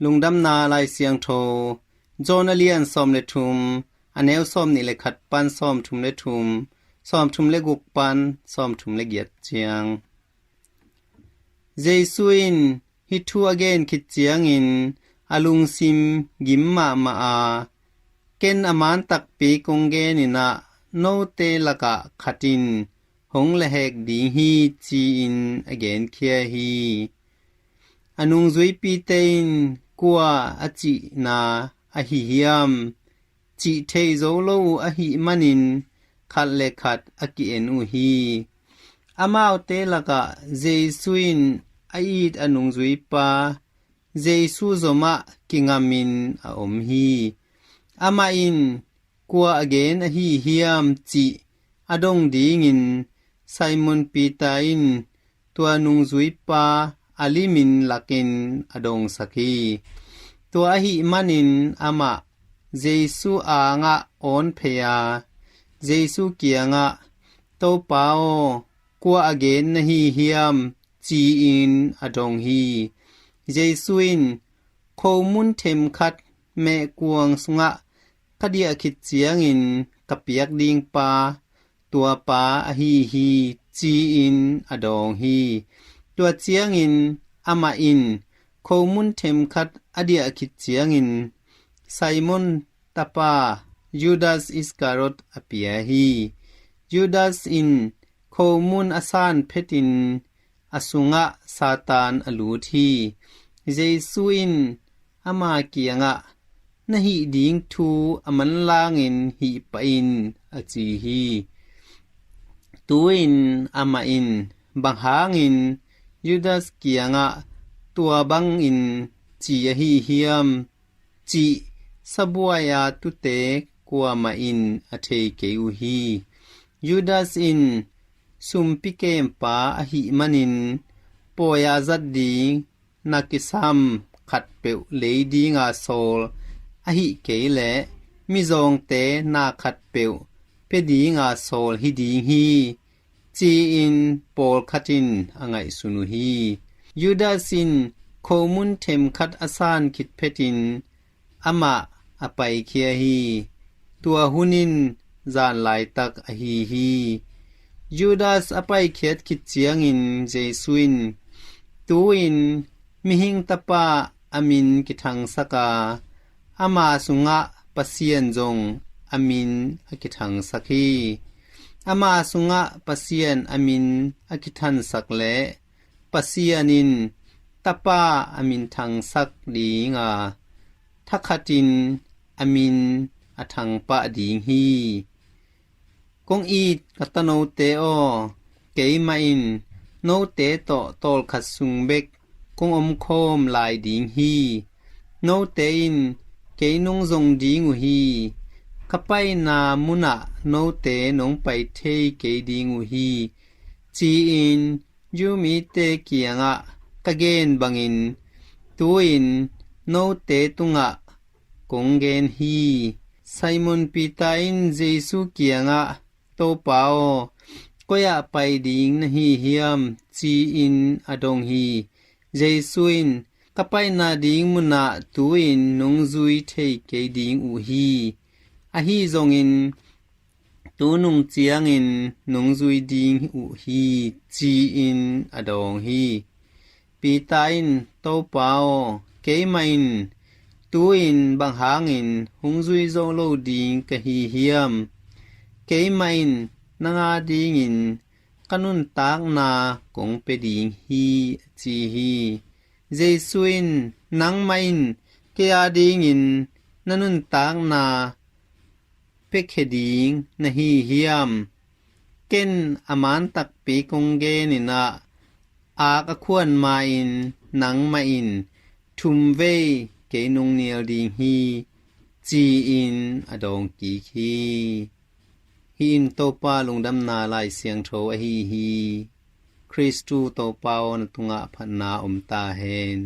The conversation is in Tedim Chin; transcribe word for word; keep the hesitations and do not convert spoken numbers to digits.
Lungdamna Lai Siangtho, John a lian sawm le thum, a neu sawm nih le khat pan sawm thum le thum, sawm thum le guk pan sawm thum le giat ciang. Jesu in hih thu a gen khit ciangin a lungsim gim mahmah a, "Ken a man takpi kong genin ah, note lakah khat in hong lehhek ding hi," ci-in a genkhia hi. A nungzuipite in kua a cihna ahi hiam cih thei zo lo uh ahih manin khat le khat a ki-en uh hi. Amaute lakah Jesu in a it a nungzuipa Jesu zomah kingamin a om hi. Amah in kua a gen ahi hiam cih a dong dingin Simon Peter in tua nungzuipa a limin lakin a dongsak hi. Tua ahih manin amah Jesu angah awn phei a, Jesu kiangah, "Topa aw, kua a gen na hi hiam?" ci-in a dong hi. Jesu in, "Khomun themkhat mehkuang sungah ka diah khit ciangin ka piak ding pa, tua pa ahi hi," ci-in a dawng hi. Tua ciangin amah in, "Khomun themkhat a diah khit ciangin Simon tapa Judas Iskariot a pia hi. Judas in khomun a san phetin a sungah Satan a lut hi." Jesu in ama kiangah, "Na hih ding thu a manlangin hih pah in," a ci hi. Tu-in amah in, "Bang hangin Judas kiangah tua bangin ci ahi hiam?" cih sabuai-a tute kuamah in a thei kei uh hi. Judas in sumpi kempa ahih manin pawi-a zat ding na kisam khatpeuh lei dinga sawl ahih kei leh mizawngte na khatpeuh pia dinga sawl hi ding hi, ci-in pawlkhat in a ngaihsun uh hi. Judas in khomun themkhat a san khit phetin amah a paikhia hi. Tua hun in zan laitak ahi hi. Judas a paikhiat khit ciangin Jesu in, "Tu-in mihing tapa a min kithangsak a, ama sungah Pasian zong a min a kithangsak hi. Ama sungah Pasian a min a kithansak leh Pasian in tapa a min thangsak ding a, thakhatin a min a thangpah ding hi. Kong it ka tanote aw, keimah in note tawh tawlkhat sung bek kong omkhawm lai ding hi. Note in kei nong zong ding uh hi. Ka paina munah note nong pai thei kei ding uh hi," ci-in Jew mite kiangah ka gen bangin tu-in note tungah kong gen hi. Simon Peter in Jesu kiangah, "Topa aw, koi-ah pai ding na hi hiam?" ci-in a dong hi. Jesu in, "Ka paina ding munah tu-in nong zui thei kei ding uh hi. Ahi zongin tu nung ciangin nong zui ding uh hi," ci-in a dawng hi. Peter in, "Topa aw, keimah in tu-in bang hangin hong zui zo lo ding ka hi hiam? Keimah in nang a dingin ka nuntakna kong pia ding hi," a ci hi. Jesu in, "Nangmah in kei a dingin na nuntakna piakhia ding na hi hiam? Ken a man takpi kong genin ah, ak a khuan ma-in nangmah in thum vei kei nong nial ding hi," ci-in a dawng kik hi. Hih in Topa Lungdamna Lai Siangtho ahi hi. Khristu Topa aw, na tungah phatna om ta hen.